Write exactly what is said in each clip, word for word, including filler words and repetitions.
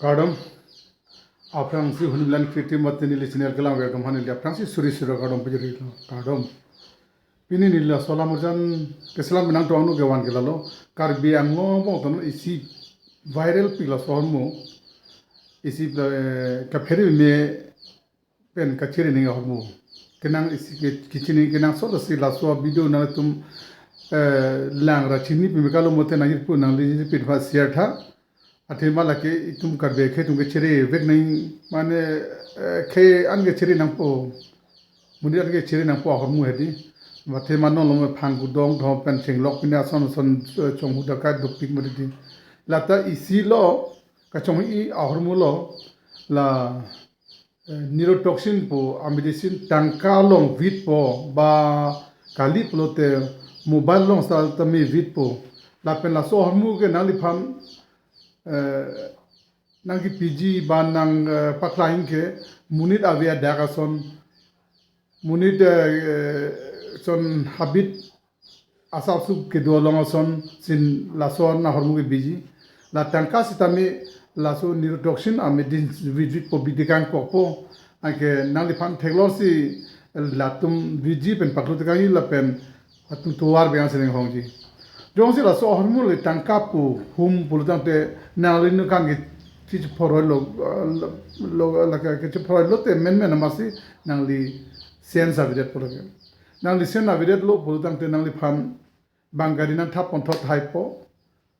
Kardom. Aphrangsi hunimlan kritim mati neli channel kelang welcome han neli aphrangsi suri suri kardom pajirilo. Kardom. Pini neli laso alam arjan keselam menang tuang nu kevan ke lalo. Karbi Anglong bong tono isi viral pik laso ahormu. Isi, eh, kaphere me pen kachere ning ahormu. Kenang isi ke, kachini kenangsot si laso video nangtum, eh, lang ra chini pimi kalo mote nang irpu nangli pin pha share tha. Athema lake itum Karbi akhei atum kechere vek nang mane, eh, khei an kechere nangpo. Monit an kechere nangpo ahormu hedi. Athema non lo me phang kudong tho pen chenglok pine ason ason, eh, chonghu dakai dukpik mati di. Lata isi lo kachonghu ahormu lo la eh, neurotoxin pu a medicine tangka along vitpo ba kali pulote mobile along sal tame vitpo. Lapen laso ahormu ke nangliphan, eh, nangkepiji ba nang, eh, paklang ke monit ave adak ason, monit, eh, son habit asap sup kedo along ason sin laso ahormu kepiji. La tangka sitame laso neurotoxin a medicine vit vitpo bidi kangkokpo. Anke nangliphan theklong si latum viji pen paklu tekangji lapen atum tovar beng si ning hongji. Jongsi laso ahormu le tangka pu hum pulo tangte nangli nu kan ke chichi phoroi lo, lo, lo, la ke chichi phoroi lote menmen amatsi nangli sen sa videt pulo ke. Nangli sen avedet lo pulo tangte nangliphan bang gari nangthap ponthot haipo.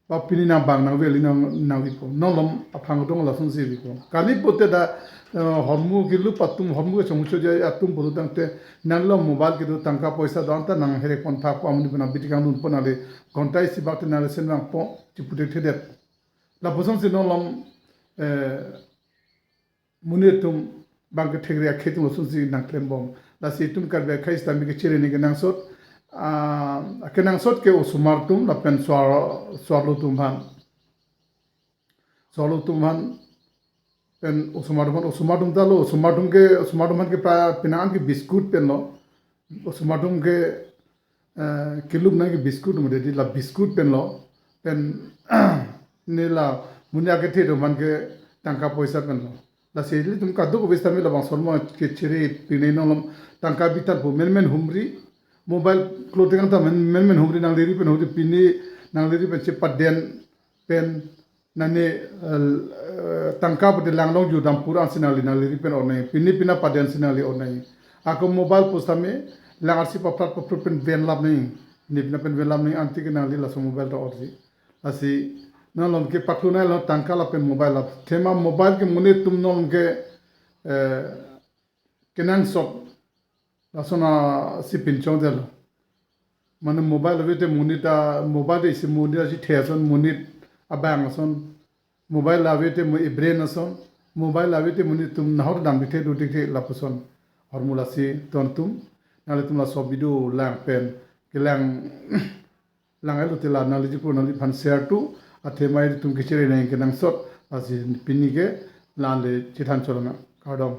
Ba pini nang bang nang veli nang, nang vipo. Nonlom aphang dong lason si vipo. Kali pote da, eh, ahormu kelup atum ahormu kechonghu choji atum pulo tangte nangli lo mobile kedo tangka poisa do anta nang herek pon thappo amonit pen abidi kangdunpo nangli ghonta isi bak te nangli sen vangpo chiputhethedet. Lapuson si nonlom, eh, monit atum bang kethekre akhei atum lason si nangklembom. Lasi itum Karbi akhei sitame kechere ning kenangsot. Ah, kenangsot ke osomar atum lapen suar, suarlo atum aphan. Suarlo atum aphan pen osomar atum aphan, osomar atum ta lo, osomar atum ke, osomar atum aphan ke pra-, penang an ke biscuit pen lo. Osomar atum ke, eh, kelup nang ke biscuit mo dedi la biscuit pen lo. Pen ne la monit akethe atum aphan ke tangka poisa pen lo. Lasi ilitum kadokave sitame labangso ahormu kechere pine nonlom tangka bitan pu menmen humri. Mobile klot tekang ta men, menmen humri nangli ri pen humri pine nangli ri pen chepaden pen nane, eh, tangka pute langlong judam pura ansi nangli, nangli ri pen ornai. Pine pina paden si nangli ornai. Ako mobile pusitame lang arsi paprat paprat pen venlap nai. Ne pina pen venlap nai anti ke nangli laso mobile ta orji. Lasi nonlom ke paklu nai lo tangka lapen mobile la. Athema mobile ke monit atum nonlom ke, eh, kenangsot lason asi pinchongdetlo. Mane mobile ave te monit a, mobile te isi monit aji the ason monit abang ason. Mobile ave te mo i brain ason. Mobile ave te monit atum nahor dam dikthe do dikthe lapuson. Ahormu lasi ton atum. Nanglitum laso video lang pen kelang lang elo te la nangli jipu nangliphan share tu. Athema itum kechere nang kenangsot. Lasi pini ke la-an le chethan chot nang. Kardom.